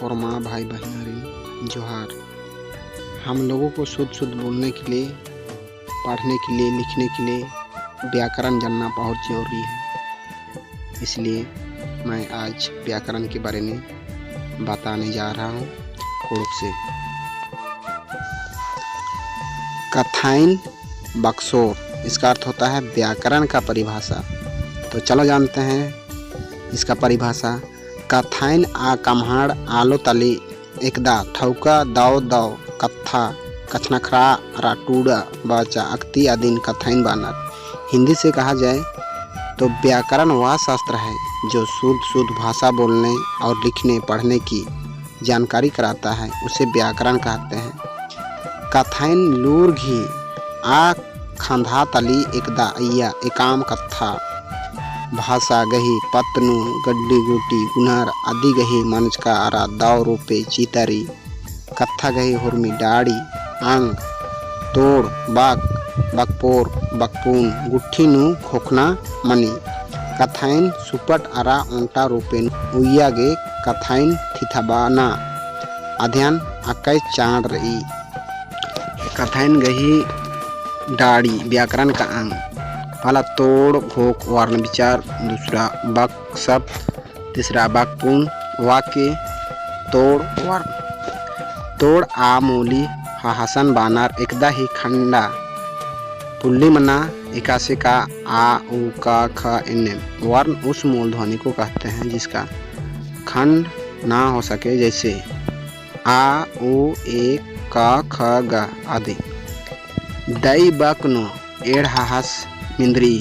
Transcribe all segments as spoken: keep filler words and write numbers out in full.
होरमा भाई बहिनारिन जोहार। हम लोगों को शुद्ध शुद्ध बोलने के लिए, पढ़ने के लिए, लिखने के लिए व्याकरण जानना बहुत जरूरी है। इसलिए मैं आज व्याकरण के बारे में बताने जा रहा हूँ कुँड़ुख़ से। कत्थाइन बक्सोर, इसका अर्थ होता है व्याकरण का परिभाषा। तो चलो जानते हैं इसका परिभाषा। कत्थाइन आ कम्हाड़ आलो तली एकदा ठौका दव दव कत्था कछनखरआ अरा टूड़ा बाचा अक्ती अदिन कत्थाइन बानर। हिंदी से कहा जाए तो व्याकरण वह शास्त्र है जो शुद्ध शुद्ध भाषा बोलने और लिखने पढ़ने की जानकारी कराता है, उसे व्याकरण कहते हैं। कत्थाइन लूर घी आ खंधा तली एकदा अइय्या एकाम कत्था भाषा गही पत्त नू गड्डी गूटी गुनर अदी गही मंजका अरा दव रूपे चितरी कत्था गही हुरमी डाड़ी, अंग, तोड़, बक, बकपोर, बकपून, गुट्ठी नू खोखना मनी। कत्थाइन सुपट अरा ओन्टा रूपेन उइय्या गे कत्थाइन थिथाबअना अध्ययन अकय चाड़ रई। कत्थाइन गही डाड़ी व्याकरण का अंग। पहला तोड़, घोख, वर्ण, विचार, दूसरा बक, शब्द, तीसरा बकपून, वाक्य, तोड़, वर्ण। तोड़ आ मूली हहसन बानर एकदा ही खंडा पुल्ली मना एकासे का आ, उ, क, ख एन्ने। वर्ण उस मूल ध्वनि को कहते हैं जिसका खंड ना हो सके, जैसे आ, उ, ए, क, ख, ग आदि। दई बक नू एंड़ हहस मिंदरी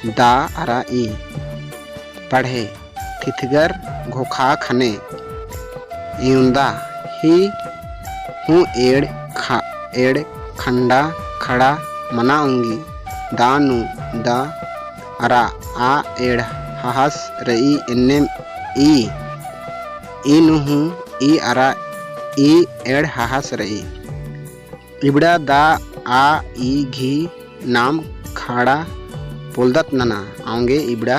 दा अरा ई। पढ़े थिथगर घोखा खने इउन्दा ही हूँ एंड़ खा-, एंड़ खंडा खड़ा मना ओंगी दा नू दा अरा आ एंड़ हहस रई एन्ने ई। ई नू हूँ ई अरा ई एंड़ हहस रई। इबड़ा दा आ ई घी नाम खड़ा पोलदत नना, औंगे इबड़ा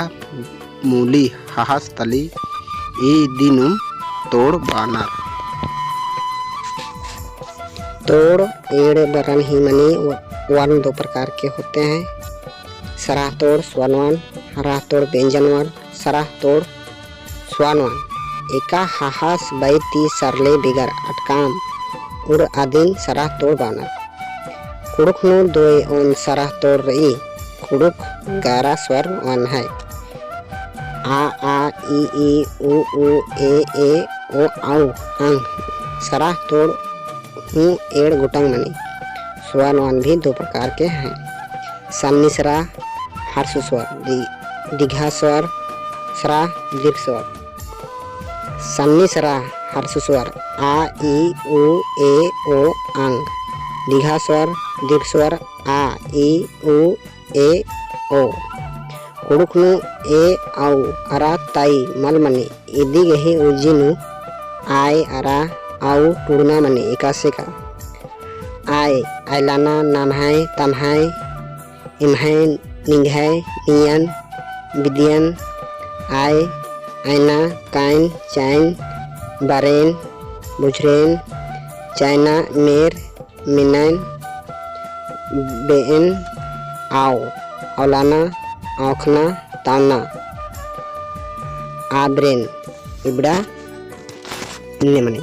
मूली हहस तली ई दिनुम तोड़ बानर। तोड़ एंड़ बरन ही मनी। व-, वर्ण दो प्रकार के होते हैं, सराह तोड़, स्वर वर्ण, हराह तोड़, व्यंजन वर्ण। सराह तोड़ स्वर वर्ण। एका हहस बई ती सरले बिगर अटकाम उर अदिन सराह तोड़ बानर। कुँड़ुख़ नू दोय ओन सराह तोड़ रई। कुँड़ुख़ ग्यारह स्वर वर्ण है। आ, आ, ई, ई, उ, ऊ, ए, ए, ओ, औ, अंग। सराह तोड़ हूँ एंड़ गोटंग मनी। स्वर वर्ण भी दो प्रकार के हैं। सन्नी सराह, ह्रस्व स्वर, दि-, दीघा स्वर, सराह, दीर्घ स्वर। सन्नी सराह, ह्रस्व स्वर, आ, ई, उ, ए, ओ, अंग। दीघा स्वर, दीर्घ स्वर, आ, ई, उ, ए, ओ। कुँड़ुख़ नू ए, औ, अरा तई मल मनी। इदी गही उज्जी नू आय अरा औ टूड़ना मनी। एकासे का आय, अयलाना, नम्है, तम्है, इम्है, निंग्है, नियन, बिदियन, आय, अयना, काइन, चाइन, बरेन, बुझरेन, चायना, मेर, मिनैन, बेएन, औ, औलाना, औखना, ताना, आबरेन, इबड़ा इन्ने मनी।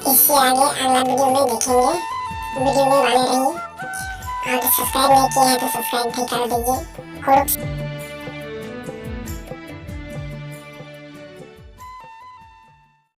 इससे आगे अगला वीडियो में देखेंगे। वीडियो में बने रहिए। और सब्सक्राइब नहीं किए हैं तो सब्सक्राइब भी कर दीजिए। कुँड़ुख़